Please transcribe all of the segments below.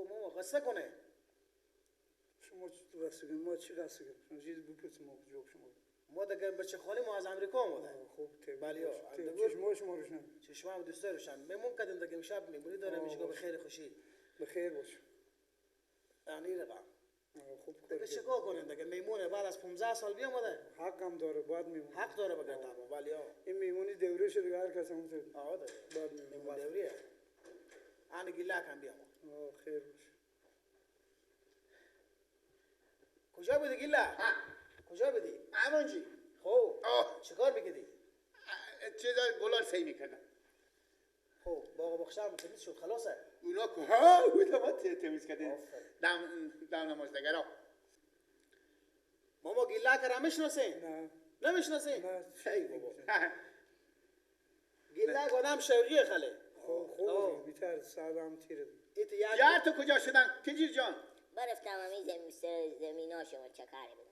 ماما قصه کنه. شما چی قصه کنید؟ ما چی قصه کنیم؟ شما چیز بپرسید ما جواب شما. ما دیگه بچه خالی ما از امریکا آمده. خوب بله. چشمای شما روشن. چشم هم دوستا روشن. مهمون کردیم دیگه امشب مهمونی داریم. میشه به خیر خوشی. به خیر باش. یعنی رقم. خوب دیگه چیکار کنیم دیگه میمونه بعد از 15 سال بیامده. حق هم داره باید میمونه. حق داره بگردم ولی ها. این میمونی دوره شده دیگه هر کس هم آه دیگه. باید میمون دوریه. آن گیلاک هم بیام. خیر باش. کجا بودی گیلا؟ کجا بودی؟ همونجی. خب چیکار میکردی؟ چیزا گلال سی میکردم. خب باغ باغچه هم تمیز شد خلاصه؟ اونا که ها اونا ما تمیز کردیم. دم نمازدگرا. ماما گیلاک را میشناسین؟ نه. نمیشناسین؟ نه. ای بابا. گیلاک آدم شوقیه خاله. خب خوب بیتر سرم تیره. یار تو کجا شدن؟ کجیر جان؟ برفتم همین زمینا شما چه کاری بدم؟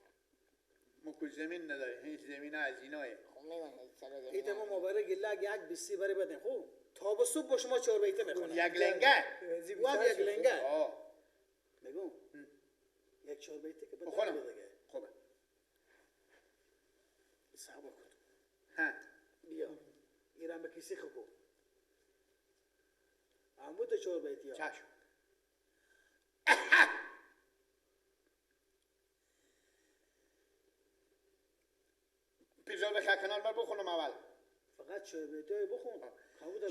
ما کل زمین نداریم، هیچ زمین از ایناه. خب میگن سر زمین. ایت ما مبارک گیلاک یک بیسی بری بدیم. خب تا به صبح با شما چهار بیته میخونم. یک لنگه. و یک لنگه. میگم یک چهار بیته که بخونم دیگه. خوبه. صبر کن. ها بیا. ایران به کسی خو. عمود چهار بیتی. چشم. پیرزاد بخیر کنار بر بخونم اول. فقط چهار بیتی بخون.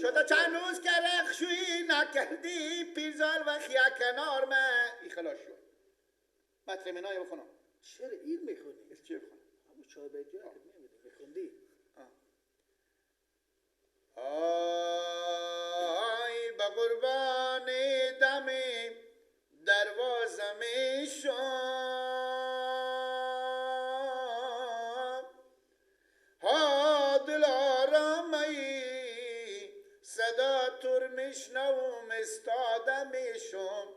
شده چند روز که رخشویی نکردی پیرزال و خیا کنار من. ای خلاص شد. متر منای بخونم. چرا این میخونی؟ چی بخونم؟ همون چهار بیتی ها که میمیدی میخوندی. آی به قربان دم دروازه میشم ها دل آرامی صدا تور میشنوم استاده میشم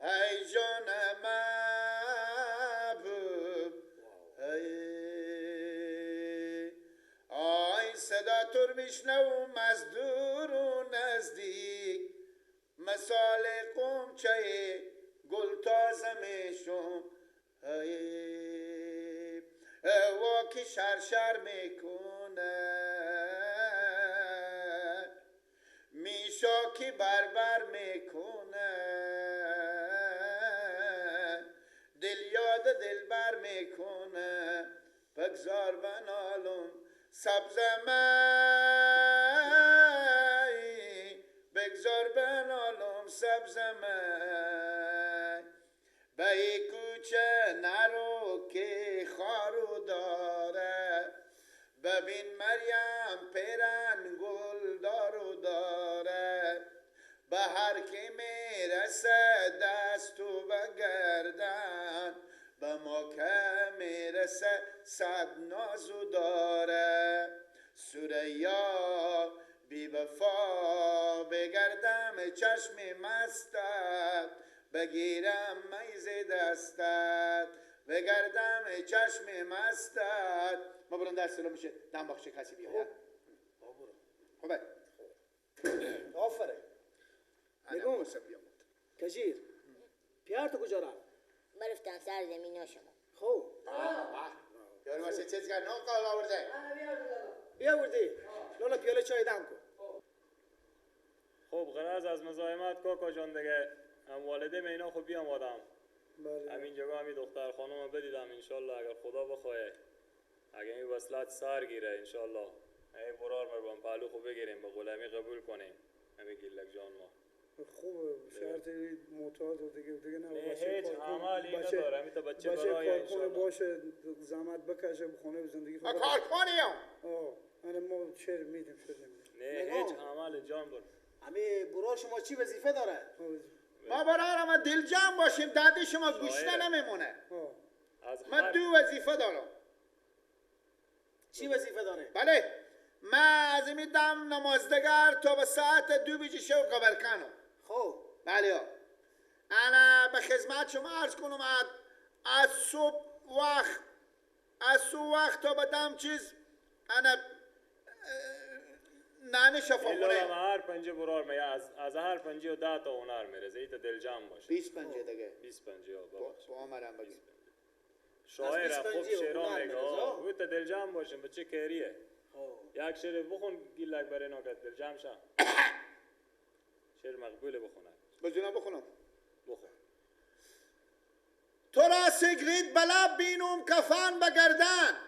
ای جان محبوب ای صدا تور میشنوم از دور و نزدیک مثال قمچه گل تازه میشم ای واکی شرشر میکنه میشا کی بربر میکنه دل یاد دلبر میکنه بگذار بنالم سبز می بگذار بنالم سبز می به کوچه نرو که خارو داره ببین مریم پیرن گل دارو داره به هر کی میرسه دست و بگردن به ما که میرسه صد نازو داره سوریا بی وفا بگردم چشم مستت بگیرم میز دستت بگردم چشم مستت. ما برم در سلام میشه دم باخچه کسی بیاید. خوبه. آفرین. میگم کجیر پیار تو کجا رفت؟ برفتم سر زمین شما. خب یارو واسه چیز کرد نان قال آورده. بیاوردی لالا پیاله چای دم کن. خب غرض از مزاحمت کاکا جان دیگه هم والده مینا خب بیام آدم. بله. همین جگاه همین دختر خانم بدیدم انشالله اگر خدا بخواه اگر این وصلت سر گیره انشالله ای برار مربان پهلو خو بگیریم به غلامی قبول کنیم همین گیلک جان ما. خوبه شرط معتاد و دیگه نه بچه هیچ عملی نداره همین تا بچه برای کارخونه باشه زحمت بکشه بخونه زندگی خود کارخونه ام. آره ما چه میدیم شد نه هیچ عمل جان بر. همین برار شما چی وظیفه داره؟ ما برار ما دل جمع باشیم دادی شما گوشته نمیمونه. من دو وظیفه دارم. چی وظیفه داره؟ بله من از این دم نمازدگر تا به ساعت 2 بجی شو قبر کنم. خب بله ها. انا به خدمت شما عرض کنم از صبح وقت از صبح وقت تا به دم چیز انا نه شفاخونه هر پنجه برار می از هر پنجه و 10 تا هنر میرزه. ایتا دلجام باشه. 20 پنجه دیگه. 20 پنجه بابا. با عمرم بگیم. شاعر خوب شعرا میگه. او تا دلجام باشه بچه کریه. یک شعر بخون گیلک برای ناکت دلجام شم. شعر مقبول بخونه. بزنم بخونم. بخون. تو را سیگریت بلب بینم کفن بگردن.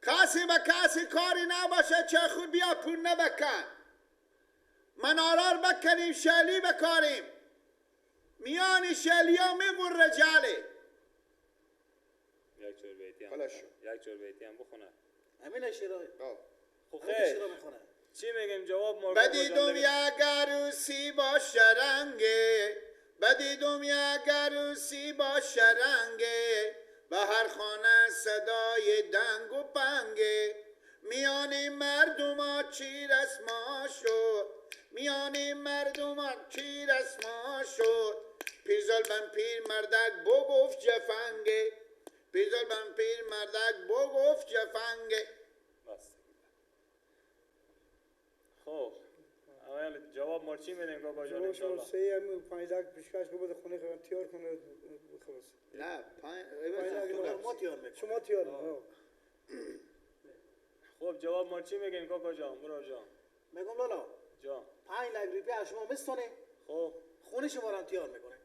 کسی به کسی کاری نباشه چه خود بیا پول نبکن. منارار بکنیم شلی بکاریم. میان شلی ها میگور رجاله. یک چور بیتی هم یک چور بیتی هم بخونه. همین شعرهای. خب خیر. چی میگیم جواب ما؟ بدیدم یک عروسی با شرنگه. بدیدم یک عروسی با شرنگه. به هر خانه صدای دنگ و پنگه. میان مردم ها چی رسما شد. میان مردم ها چی رسما شد. پیرزال بن پیر مردک بگفت جفنگه. پیرزال بن پیر مردک بگفت جفنگه. بس. خب اول جواب ما چی میدیم کاکا جان انشالله؟ سه هم 5 لک پیشکش بده خونه خودم تیار کنه خلاص. نه 5 ما تیار میکنیم. شما تیار میکنید. خب جواب ما چی میگیم کاکا جان برو جان؟ میگم لالا جان 5 لک روپیه از شما میستونه. خب خونه شما رو هم تیار میکنه.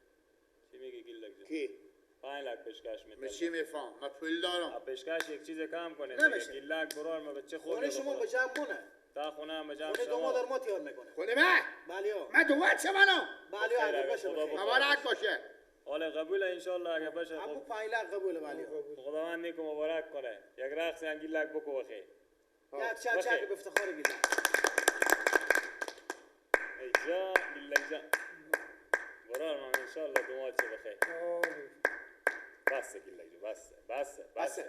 چی میگی گیلک جان؟ کی؟ 5 لک پیشکش میدم. من چی میفهم؟ من پول دارم. پیشکش یک چیز کم کنه. نمیشه. گیلک برار ما بچه خود خونه شما به جمع مونه. تا خونه هم جمع خونه دوما در ما تیار میکنه. خونه من؟ بله ها. من دومت چه منم؟ بله ها اگه باشه مبارک باشه. حالا قبول انشالله اگه باشه. ابو 5 لک قبوله. بله خداوند نیکو مبارک کنه. یک رقص هم گیلک بکو بخیر. یک چک چک به افتخار گیلک. ای جان گیلک جان. برار من انشالله دومات چه بخیر. بس گیلک جان بس بس بس.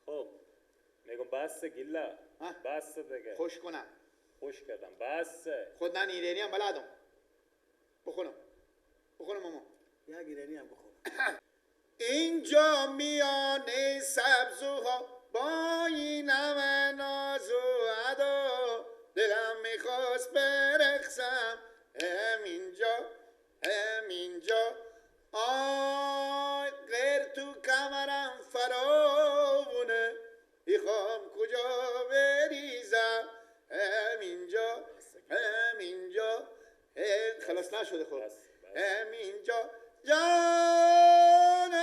خب میگم بس گیلا بس دیگه. خوش کنم. خوش کردم بس. خود من ایرانی هم بلدم. بخونم بخونم ماما. یک ایرانی هم بخونم. اینجا میان سبزوها با این همه ناز و ادا دلم میخواست برقصم همینجا همینجا. آی غیر تو کمرم فراوونه میخوام کجا بریزم همینجا همینجا. خلاص نشده خب. همینجا جان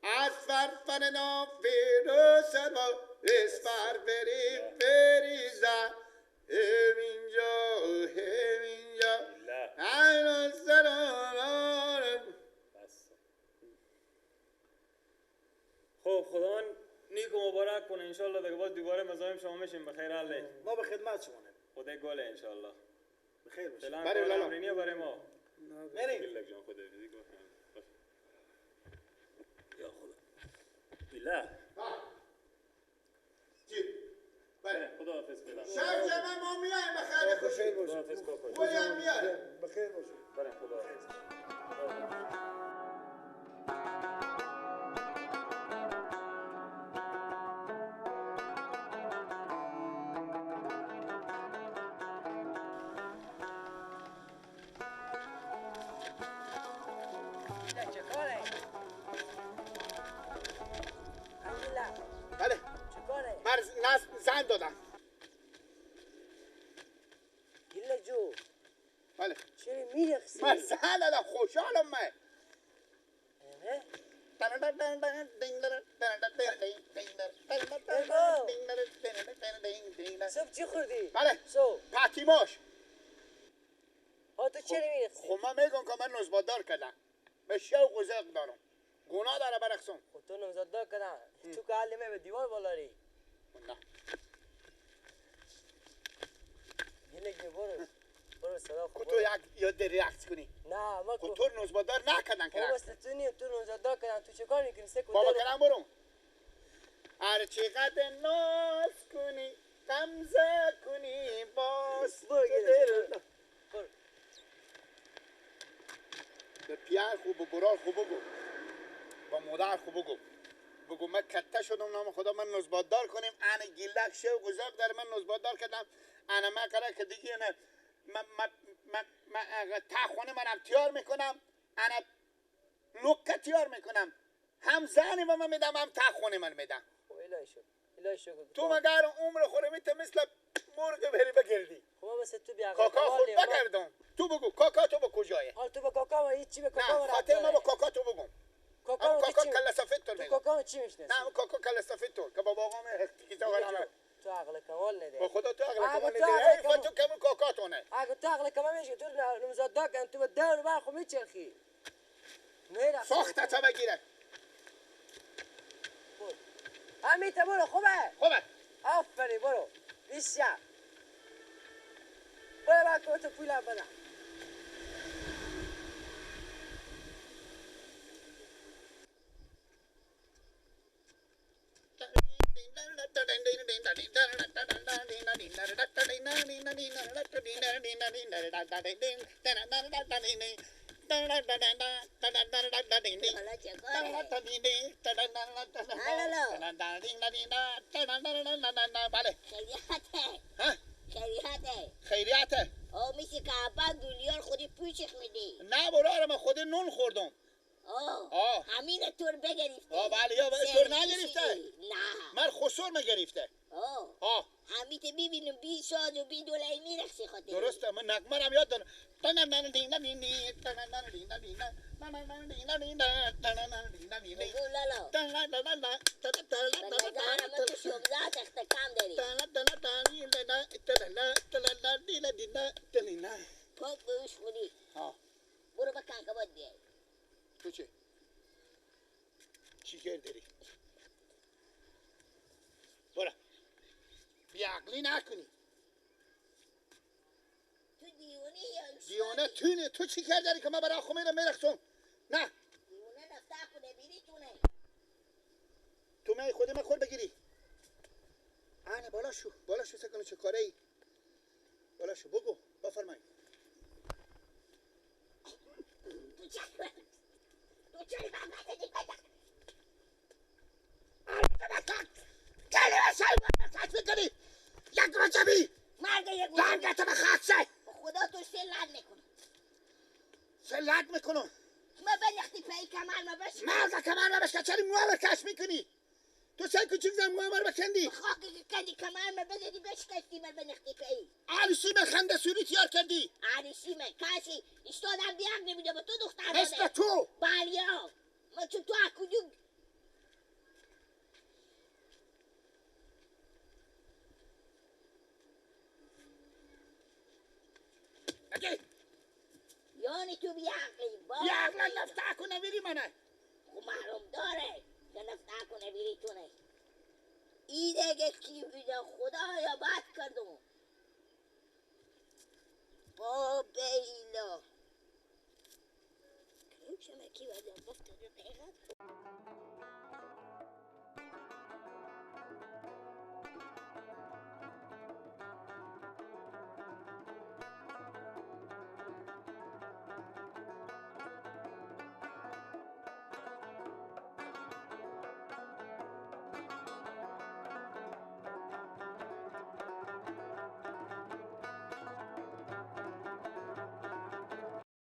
از فرفر نافیروس با اسفر بری بریزم همینجا همینجا. خب خداوند نیک و مبارک کنه انشالله. دیگه باز دوباره مزاحم شما میشیم. بخیر الله. ما به خدمت شما نیم. خدا گله انشالله. بخیر باشه. برای لالا برای برای ما. بریم. گلک جان خدا یا خدا. بالله. چی؟ بله خدا حافظ فعلا. شب جمع ما میایم بخیر خوشی. خدا حافظ کاکا. خودم میاد. بخیر باشه. بریم خدا حافظ. بله من زن دادم. گیلک جو بله چرا میرقصی؟ من زن دادم خوشحالم من. صبح چی خوردی؟ بله صبح پتیماش. ها تو چرا میرقصی؟ خب من میگم که من نوزبادار کردم. به شوق و ذوق دارم. گناه داره برقصم. خب تو نوزاددار کردن تو که حل به دیوار بالاری. نه گیلک جو برو برو صدا خب تو یک یاد رقص کنی. نه ما خب تو نوزبادار نکردن که رقص. تو نیم تو نوزاددار کردن تو چه کار میکنی؟ سه بابا کردن برو. هر چقدر ناز کنی غمزه کنی باز تو دل. به پیر خوب و برار خوب بگو، با مادر خوب بگو، بگو من کته شدم نام خدا من نزباددار کنیم. انا گیلک شه و گذاب در من نزباددار کردم. انا من قرار که دیگه نه من من من من تا خونه منم تیار میکنم، انا لکه تیار میکنم، هم زنی به من میدم هم تا خونه من میدم. تو مگر عمر خوره میته مثل مرغ بری بگردی. خب مثل تو بیا کاکا خود بگردم. تو بگو کاکا تو به کجایه؟ حال تو با کاکا هیچ چی به کاکا نه خاطر ما با کاکا تو بگم. کاکا کاکا کله سفید تو میگم. تو کاکا چی میشناسی؟ نه کاکا کله سفید تو که بابا آقا من کیسه غلامه. تو عقل کمال نداری. با خدا تو عقل کمال نداری. ای تو کم کاکا تو نه. اگه تو عقل کمال میشه تو نمزاد کن تو به دور بر خو میچرخی. ساخت تا بگیره. امیت برو خوبه. خوبه. آفرین برو. بیشتر. برو با تو پول بدم. بله خیریته. خیریته. خیریته. او میشه که اول گولیار خودی پوچخ میدی. نه برو من خودی نون خوردم. آه همین طور بگرفته. آه بله یا طور نگرفته. نه من خسور مگرفته. آه همین ته ببینم بی شاد و بی دولهی میرخسی خاطر. درسته من نغمه رم یاد دارم. بگو لالا به نظر من تو 16 تخته کم داری. پاک به اوش خودی. برو به کنکبات بیای. تو چه؟ چی کرد داری؟ برو بیعقلی نکنی. تو دیوانه یا دیوانه تونه. تو چی کرد داری که من برای خو میرم میرخصم؟ نه دیوانه نفته خونه بیری تونه. تو می خود من خور بگیری. آنه بالا شو بالا شو سکنو چه کاره ای؟ بالا شو بگو بفرمایید. تو چه تو چه یک رجبی مرد یک لنگت به خاک شه. خدا تو سه لد میکنم. سه لد میکنم. ما بنیختی پای کمر ما بش. مرد کمر ما بش چرا موها کش میکنی؟ تو سه کوچیک زن موها ما بکندی. خاک کندی کمر ما بزدی بشکستی ما بنیختی پای. عروسی من خنده سوری تیار کردی. عروسی من کسی استادم بیعق نمیده با تو دختر مثل تو. بالیا ما چون تو کجا یعنی تو بیعقلی بیعقلی نفته کنه بیری منه. خب معلوم داره که نفته کنه بیری تونه. ای دیگه کی بیده خدایا بد کردم. با بیلا کلوشم کی بده بفته دقیقت.